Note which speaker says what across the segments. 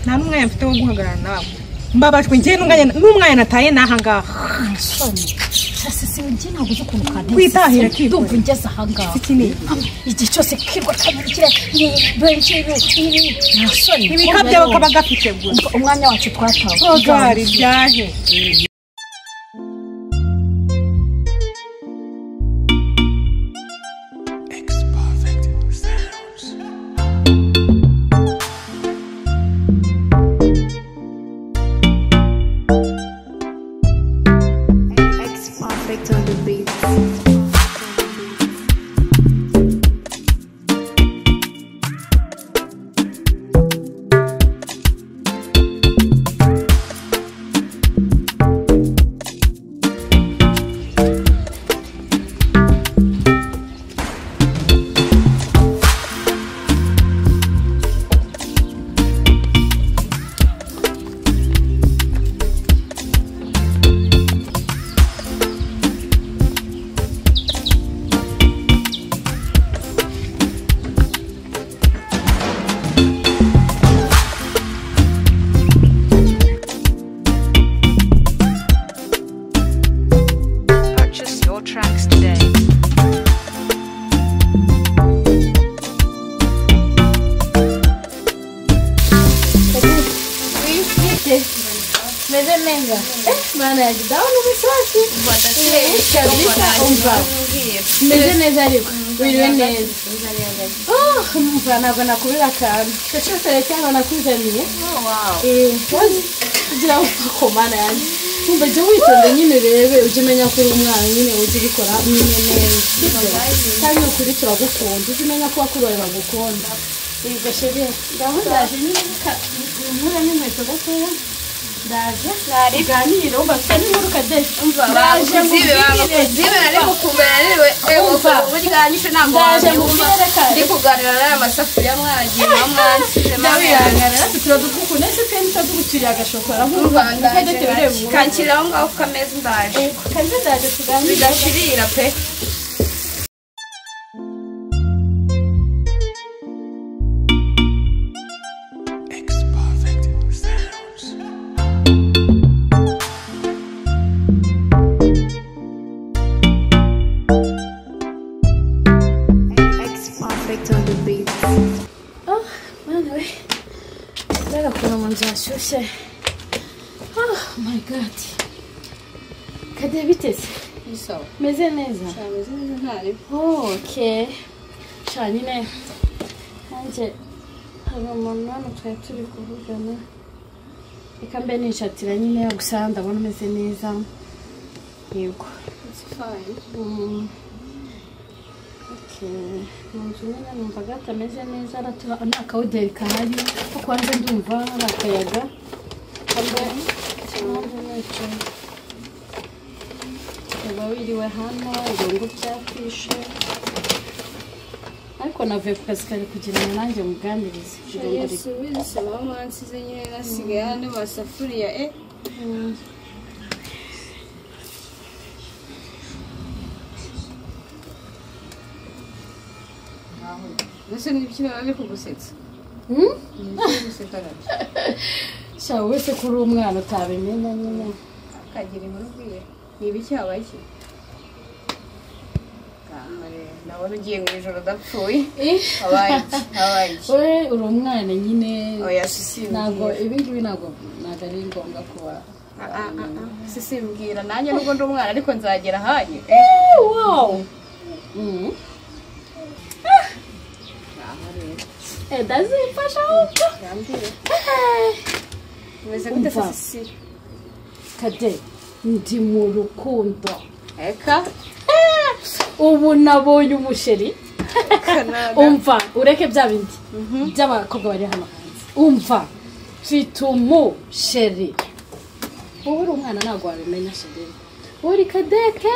Speaker 1: Nta n'umwanya mfite wo guhagarara nawe. Mbabajwe njye n'umwanya nataye n'aha ngaha.
Speaker 2: Sisi njye ntabwo uzi ukuntu kanteze.
Speaker 1: Witahira kigwa.
Speaker 2: Ndumva ngeze aha ngaha. Igihe cyose kirwa kanyarukira nta soni.
Speaker 1: Ibikabyo kaba gafite gusa.
Speaker 2: Umwanya wacu twatawe.
Speaker 1: Oh God, ibyahe.
Speaker 3: Tracks today.
Speaker 2: Meze neza. Mana yanjye ndabona umusazi. Umva. Meze neza ariko. Wiriwe neza. Oh, umva ntabwo nakubira akantu. Cyose cyangwa nakuzaniye.
Speaker 3: Oh wow.
Speaker 2: Kugira ngo komana yanjye. Umva jya witonda nyine rebe ujye umenya ko uri umwana nyine ujye ubikora nyine neza. Kandi ukuri turagukunda ujye umenya ko bakuru bawe bagukunda. Yego chérie, ngaho ndaje nyine nkura n'inkweto gatoya. Ndaje tuganire umva mfite n'inkuru kade.
Speaker 3: Ndaje zibe nari gukumberera
Speaker 2: Umva.
Speaker 3: uburyanyishe ntabwo
Speaker 2: Ndaje
Speaker 3: wabyumva.
Speaker 2: mubwire kare.
Speaker 3: Ndi kuganira n'aya masafuriya mwagiye mwamwansize
Speaker 2: Ndabihangana natwe turadukunda ese twe ntitaduguturiye agashokora
Speaker 3: Umva
Speaker 2: nk'ubu
Speaker 3: ndaje
Speaker 2: turebe
Speaker 3: kanshyirira aho ngaho ku kameza ndaje
Speaker 2: kaze ndaje tuganire
Speaker 3: bidashirira pe.
Speaker 2: Oh, mwana we mbega ukuntu mu nzu hashyushye. Oh my God. Kade biteze meze neza. Oh, okay. Sha nyine nanjye hari umuntu hano twari turi kuvugana, reka mbe nishatira nyine gusa ndabona umeze neza. Yego. Okay. Mu nzu nyine numvaga hatameze neza, nta kawuderi kahari kuko hanze ndumva hari akayaga. Mbe nanjye nicaye. Uba wiriwe hano irungu byakwishe ariko navuye ku kazi kare kugira ngo nanjye muganirize.
Speaker 3: Yesu mwansize nyine nasigaye hano masafuriya Mbese n'ibiki nari kugusetsa?
Speaker 2: Sha wese kuri umwana utabimenya nyine.
Speaker 3: Akagira inkuru ubwiye. Ni ibiki habaye iki? Ndabona ugiye mu ijoro udapfuye. Habaye iki? Habaye iki?
Speaker 2: We uri umwana nyine.
Speaker 3: Oya sisi
Speaker 2: ntabwo ibi ngibi ntabwo ari ngombwa kuba.
Speaker 3: Sisi mbwira nanjye nubwo ndi umwana ariko nzagera ahanyu.
Speaker 2: Wow. Ndazifasha ahubwo.
Speaker 3: Umeze gute sisi?
Speaker 2: Kade ndi mu rukundo.
Speaker 3: Eka
Speaker 2: ubu nabonye umusheri. Umva ureke bya bindi by'abakobwa bari hano hanze. Umva mfite umusheri. Wowe uri umwana ntabwo wabimenya sheri. Uri kadeke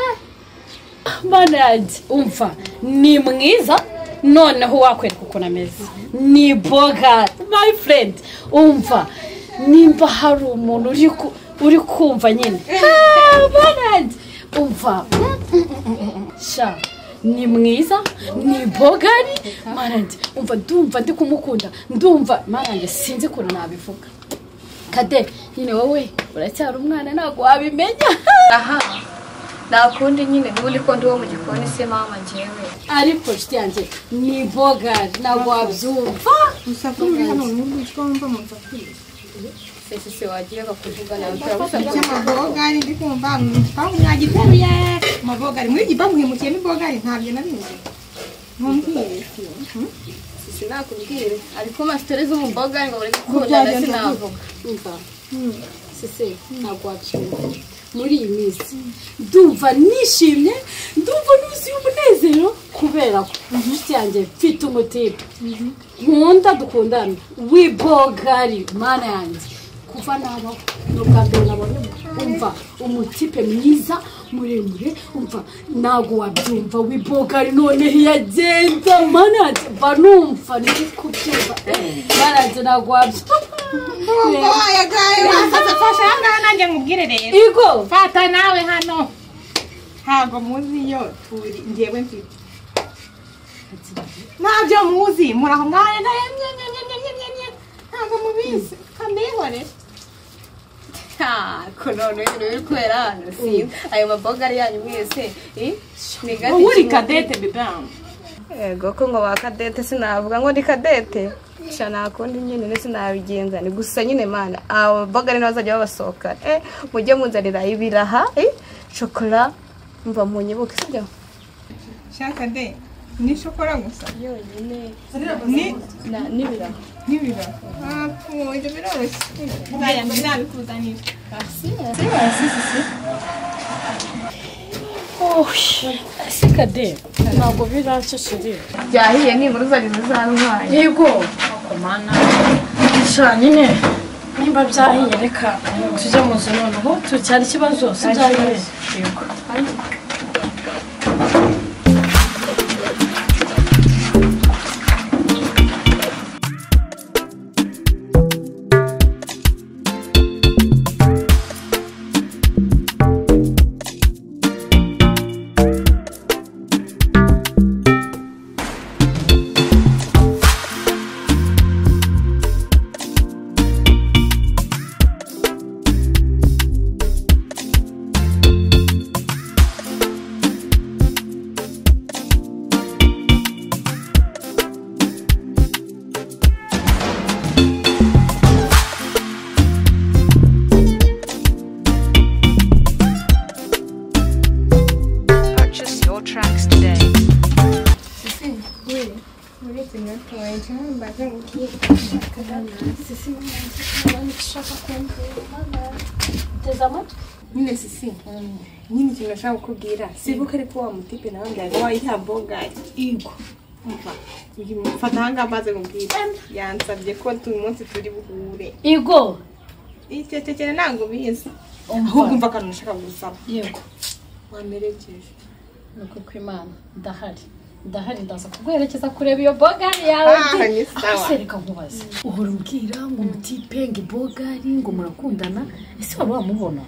Speaker 2: Mana yanjye umva ni mwiza noneho wakwereka ukuntu ameze. Ni boga my friend. Umva nimba hari umuntu uri kumva nyine. Mana yanjye umva sha Ni mwiza, ni bogari, maranje umva ndumva ndi kumukunda, ndumva maranje sinzi ukuntu nabivuga. Kade nyine wowe uracyari umwana ntabwo wabimenya.
Speaker 3: Aha nakundi nyine nturi ko ndi wo mu gikoni se mama njyewe.
Speaker 2: Ariko nshuti yanjye ni bogari ntabwo wabyumva.
Speaker 1: Urusaku ruri hano n'urwicwa wumva mu nsakuriza.
Speaker 3: Sisi wagiye bakuvuga nawe
Speaker 1: cy'amabogari ndi kumva mpangu mwagiteruye amabogari muri gipangu himukiyemo ibogari ntabyo nabizi. Ntumbwire.
Speaker 3: Sisi nakubwire ariko masitore z'umubogari ngo bari gukundana sinavuga.
Speaker 2: Umva. Sisi ntabwo wabyumva. Muri iyi minsi ndumva nishimye, ndumva nuzuye umunezero kubera ko inshuti yanjye mfite umutipe nkunda dukundana w'ibogari mana yanjye. Kuva nabaho ni ubwa mbere nabonye umva umutipe mwiza muremure, umva ntabwo wabyumva w'ibogari noneho iyo agenda mana yanjye mba numva ndi kubyumva mana yanjye ntabwo wabyumva.
Speaker 1: Fasha ahangaha nanjye nkubwire rero.
Speaker 2: Igo
Speaker 1: fata nawe hano. Ntabwo muzi iyo turi njyewe mfite. Ntabyo muzi muri aho ngaho ntabwo mubizi kandihore.
Speaker 3: Ko none ibintu biri kubera hano si ayo mabogari yanyu mwese ni gati.
Speaker 1: Wowe uri kadete bebe.
Speaker 3: Yego ko ngo ba kadete sinavuga ngo ndi kadete. Sha nakundi nyine sinabigenza ni gusa nyine mana ababogari nabazajya babasohoka mujye munzanira ibiraha shokora mva munyibuke sibyo.
Speaker 1: Shaka de ni shokora gusa
Speaker 3: yonyine
Speaker 1: ni
Speaker 3: n'ibiraha
Speaker 1: n'ibiraha. Ah, ibyo biroroshye. Nzajya nabikuzanira.
Speaker 3: Merci.
Speaker 1: Si.
Speaker 2: Oh, sikade ntabwo biranshishiriye.
Speaker 3: Byahiye ni inkuru zanyu zizantwaye.
Speaker 2: Yego. Komana. Sha nyine nimba byahiye reka tujye mu nzu noneho tucyari ikibazo si byahiye. Yego.
Speaker 1: Nyine sisi nyine ikintu nashaka kukubwira sibuka ariko wa mutipe nawe mbwira wa ya bogari.
Speaker 2: Igo
Speaker 1: umva mfata ahangaha mbaze nkubwire yansabye ko uyu munsi turi buhure.
Speaker 2: Igo
Speaker 1: icecekere ntabwo bizi ahubwo umva akantu nashaka gusaba.
Speaker 2: Yego
Speaker 1: wamerekeje.
Speaker 2: Nuko kw'Imana ndahari ndahari ndaza kuguherekeza kureba iyo bogari yawe. Ese reka nkubaze uhora umbwira ngo umutipe ngo ibogari ngo murakundana ese wari wamubona?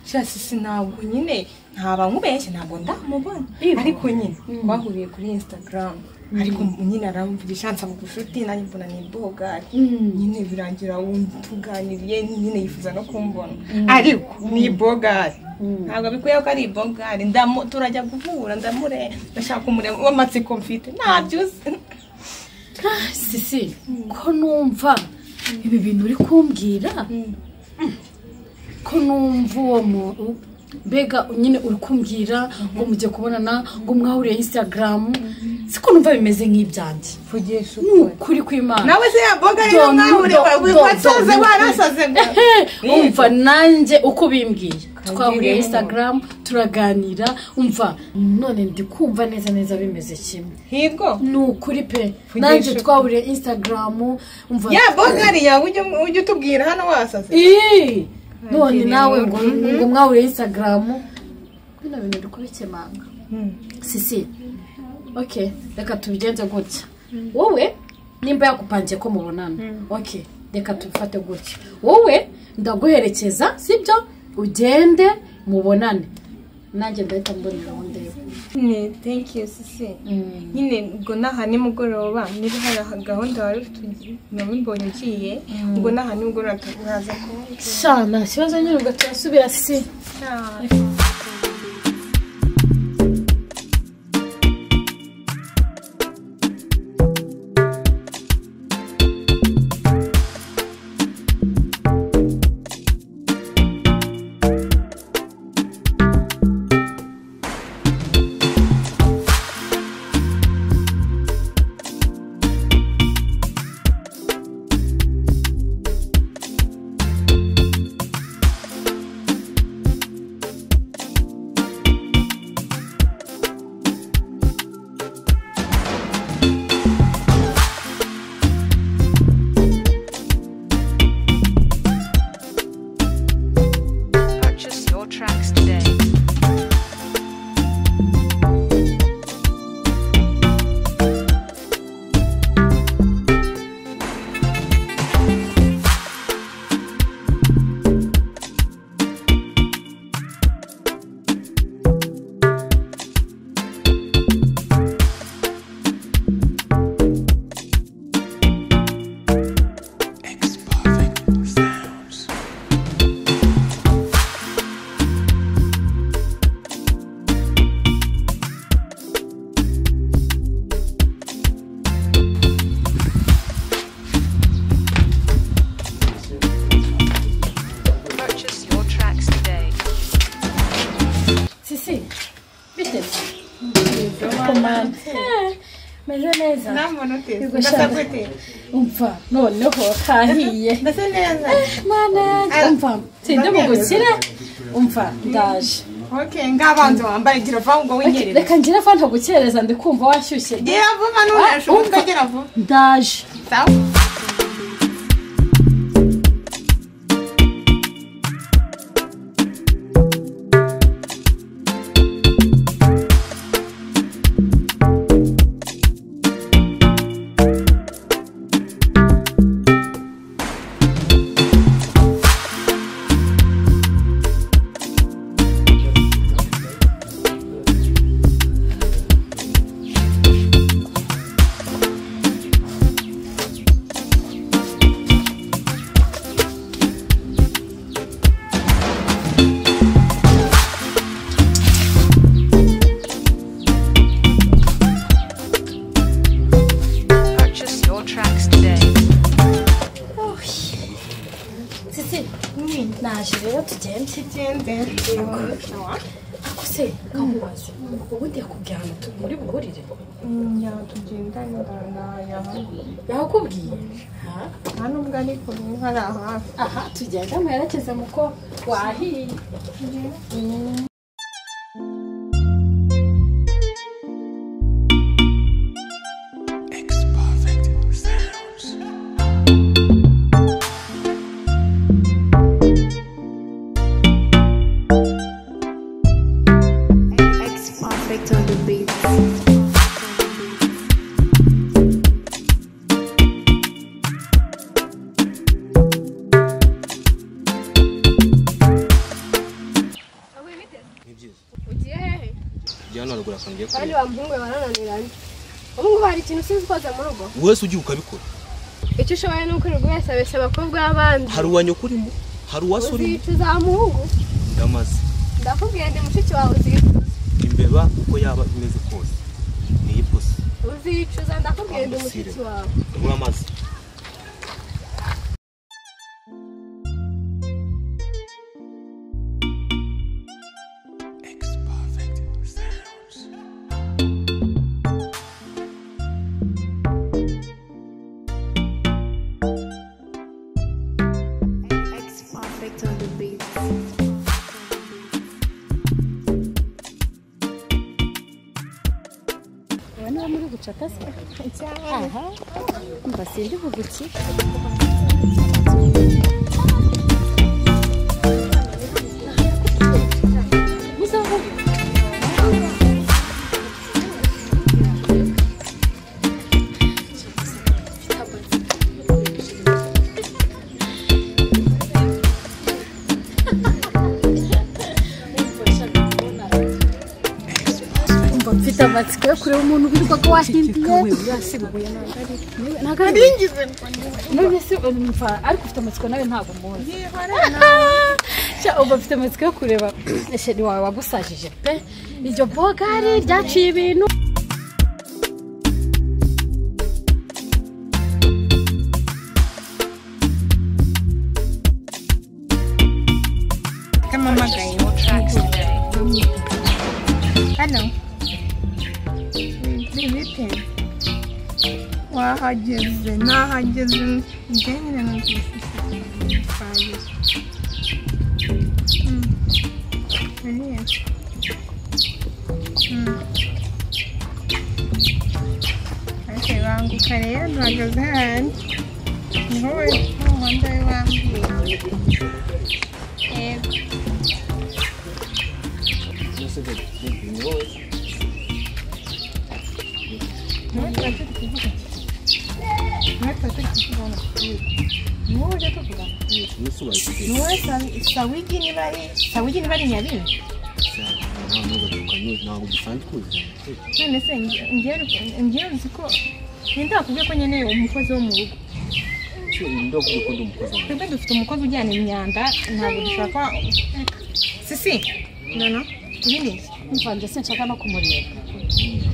Speaker 1: Sha sisi ntabwo nyine ntaba nkubeshye ntabwo ndamubona ariko nyine twahuriye kuri Instagram ariko nyine aramvugisha ansaba ubushuti nanjye mbona ni bogari nyine birangira tuganiriye nyine yifuza no kumbona ariko ni bogari ntabwo bikwiye ko ari bogari turajya guhura ndamure ndashaka kumureba w'amatsiko mfite ntabyo uzi.
Speaker 2: Sisi ko numva ibi bintu uri kumbwira ko numva uwo muntu mbega nyine uri kumbwira ngo mujye kubonana ngo mwahuriye Instagram siko numva bimeze nk'ibyanjye.
Speaker 1: Vugisha
Speaker 2: ukuri kw'Imana.
Speaker 1: Nawe se ya bogari yo mwahuriye wasaze warasaze.
Speaker 2: Umva nanjye uko bimbwiye twahuriye Instagram turaganira umva none ndi kumva neza neza bimeze kimwe.
Speaker 1: Hirwo
Speaker 2: ni ukuri pe nanjye twahuriye Instagram umva
Speaker 1: ya bogari yawe ujye utubwira hano wasaze.
Speaker 2: None nawe ngo mwahuriye Instagram bino bintu bikubikemanga. Sisi okay reka tubigenze gutya wowe nimba yakupangiye ko mubonana okay reka tubifate gutya wowe ndaguherekeza sibyo ugende mubonane nanjye ndahita mboneraho ndebe.
Speaker 1: Nyine thank you sisi. Nyine ubwo naha nimugoroba niba hari gahunda wari ufite nabibonye ugiye ubwo naha nimugoroba uraza kumbwira.
Speaker 2: Sha nta kibazo nyine ubwo turasubira sisi.
Speaker 4: Tracks today.
Speaker 5: X-Perfect Sounds.
Speaker 4: Purchase your tracks today.
Speaker 2: Sisi, bite? Komanda. Meze neza.
Speaker 1: Nambona ute?
Speaker 2: Yego,
Speaker 1: Ndasa
Speaker 2: sha.
Speaker 1: gute?
Speaker 2: Umva noneho kahiye.
Speaker 1: Ndasa neza.
Speaker 2: Mana, umva sinde bugukire. Umva ndaje.
Speaker 1: Okay, ngabanza wambaye gira vuba ngo winyerere.
Speaker 2: Reka ngira vuba ntagukereza ndi kumva washyushye.
Speaker 1: Gira vuba ntuneshe umutwe gira vuba.
Speaker 2: Ndaje.
Speaker 1: Sawa.
Speaker 4: Purchase your tracks today.
Speaker 2: Sisi, naje rero tugende.
Speaker 1: Tugende.
Speaker 2: Ako se kamubaze. Ubundi yakubwiye ahantu muri buhurire.
Speaker 1: Ya tugendane ndaya.
Speaker 2: Yakubwiye? Ha?
Speaker 1: Nta nubwo ariko ni hari hafi.
Speaker 2: Aha, tugende muherekeze muko wahiye.
Speaker 5: X-Perfect Sounds.
Speaker 6: X-Perfect on the beat.
Speaker 3: Ugiye hehe?
Speaker 7: Ujya hano haruguru akantu ugiye
Speaker 3: Kandi
Speaker 7: kureba.
Speaker 3: wa muhungu we barananiranye. Ubu ngubu hari ikintu usize ukoze mu rugo?
Speaker 7: Wese ugiye ukabikora.
Speaker 3: Icyo ushoboye ni ukwirirwa uyasabesha abakobwa b'abandi.
Speaker 7: Hari uwa nyoko urimo, hari uwa so urimo.
Speaker 3: Uzicuza wa muhungu?
Speaker 7: Ndamaze.
Speaker 3: Ndakubwiye ndi mushiki wawe uzicuza.
Speaker 7: Imbeba uko yaba imeze kose ni ipusi.
Speaker 3: Uzicuza ndakubwiye ndi mushiki wawe.
Speaker 7: Uramaze.
Speaker 5: X-Perfect Sounds.
Speaker 6: X-Perfect on the beat.
Speaker 2: Ubu niba muri gucaka se? Aha. Umva sindi bugukire. Muzavuge. Mfite amatsiko yo kureba umuntu wirirwaga wahinduye.
Speaker 1: Nringize.
Speaker 2: None se umva, ariko ufite amatsiko nawe ntabwo muzi. Sha, uba ufite amatsiko yo kureba chéri wawe wagusajije pe. Iryo bogari ryaciye ibintu.
Speaker 1: Kamamagaye.
Speaker 4: Your tracks today.
Speaker 1: Hano. Bite? Wahageze, nahageze. Njye nyine numvise twageze. Buriya. Okay, banguka rero duhagaze hahandi. Niho umuhanda we wambwiye. Yego. Niwe tuba turi kuvugana. Niwe tuba turi kuvugana. Niwe ujya tuvugana. Niwe Sawigi niba ari Sawigi niba ari Nyabingi.
Speaker 7: Ntabwo dusanzwe tuzi.
Speaker 1: None se ngewe uzi ko ninde wakubwiye ko nkeneye umukozi wo mu rugo?
Speaker 7: Ndavuga ko ndi umukozi wawe.
Speaker 1: Twebwe dufite umukozi ujyana imyanda, ntabwo dushaka. Sisi, no no, ibi ni iki?
Speaker 2: Umva, njye sinshaka no kumureba.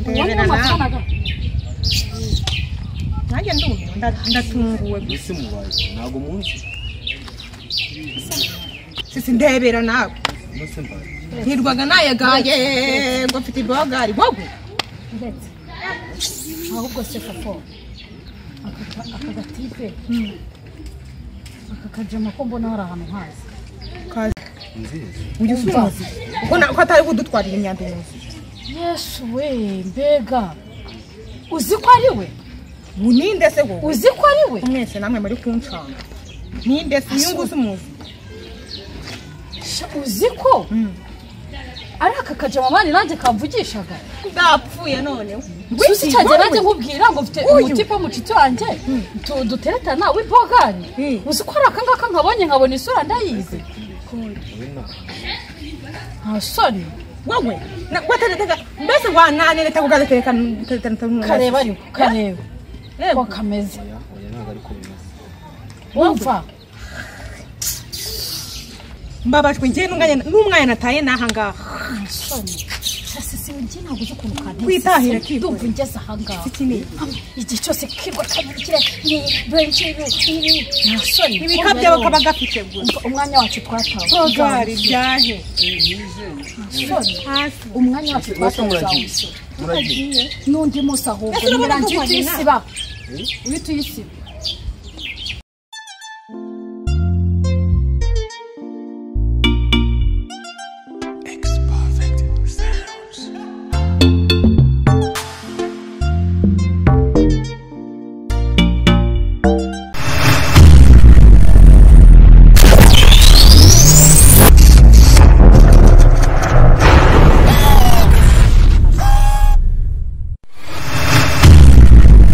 Speaker 1: Ndebera nawe. Nanjye ndumiwe, ndatunguwe.
Speaker 7: Mbese mubaye ntabwo munsi.
Speaker 1: Sisi, ndebera nawe.
Speaker 7: Mbese mbaye.
Speaker 1: Ntirwaga nayagaye ngo mfite ibogari wowe.
Speaker 2: Ndetse ahubwo se fofo, aka gatipe, aka kajama ko mbona hari ahantu hazi.
Speaker 7: Nziza.
Speaker 1: Ujya usumaze ko atari kudutwarira imyanda yose.
Speaker 2: Yesu we, mbega uzi ko ari we?
Speaker 1: Ninde se wowe?
Speaker 2: Uzi ko ari we?
Speaker 1: Mwese namwe muri kuncanga. Ninde se inyungu z'umuzi?
Speaker 2: Sha, uzi ko ari aka kajama mani nanjye kamvugishaga.
Speaker 1: Ndapfuye noneho.
Speaker 2: Susi cyanjye nanjye nkubwira ngo mfite
Speaker 1: Uyu.
Speaker 2: umutipe w'umucuti wanjye duteretana w'ibogari. Uzi ko ari aka ngaka nkabonye nkabona isura ndayizi. Nta soni.
Speaker 1: Wowe wateretaga mbese wananireta kugatereka.
Speaker 2: Kareba ariko kareba ko kameze.
Speaker 7: Oya, oya ntabwo ariko bimeze.
Speaker 2: Wumva
Speaker 1: Mbabajwe njye n'umwanya nataye n'aha ngaha.
Speaker 2: Soni. Sisi njye ntabwo uzi ukuntu kanteye.
Speaker 1: Kwitahira kikora.
Speaker 2: Ndumva ngeze aha ngaha.
Speaker 1: Iki ni
Speaker 2: Igihe cyose kirwa kanyarukire nta soni.
Speaker 1: ibikabyo kaba gafite gusa.
Speaker 2: Umva, umwanya wacu twatawe.
Speaker 1: Bogari byahe?
Speaker 2: Soni.
Speaker 1: Hasi.
Speaker 2: Umwanya wacu
Speaker 7: Mbese
Speaker 2: twatawe
Speaker 7: muragiye.
Speaker 2: uzawusura.
Speaker 7: Muragiye.
Speaker 2: N'undi munsi ahubwo
Speaker 1: Ese urabona
Speaker 2: nirangiye
Speaker 1: duhwanye
Speaker 2: uhite uyisiba. Uhite uyisiba.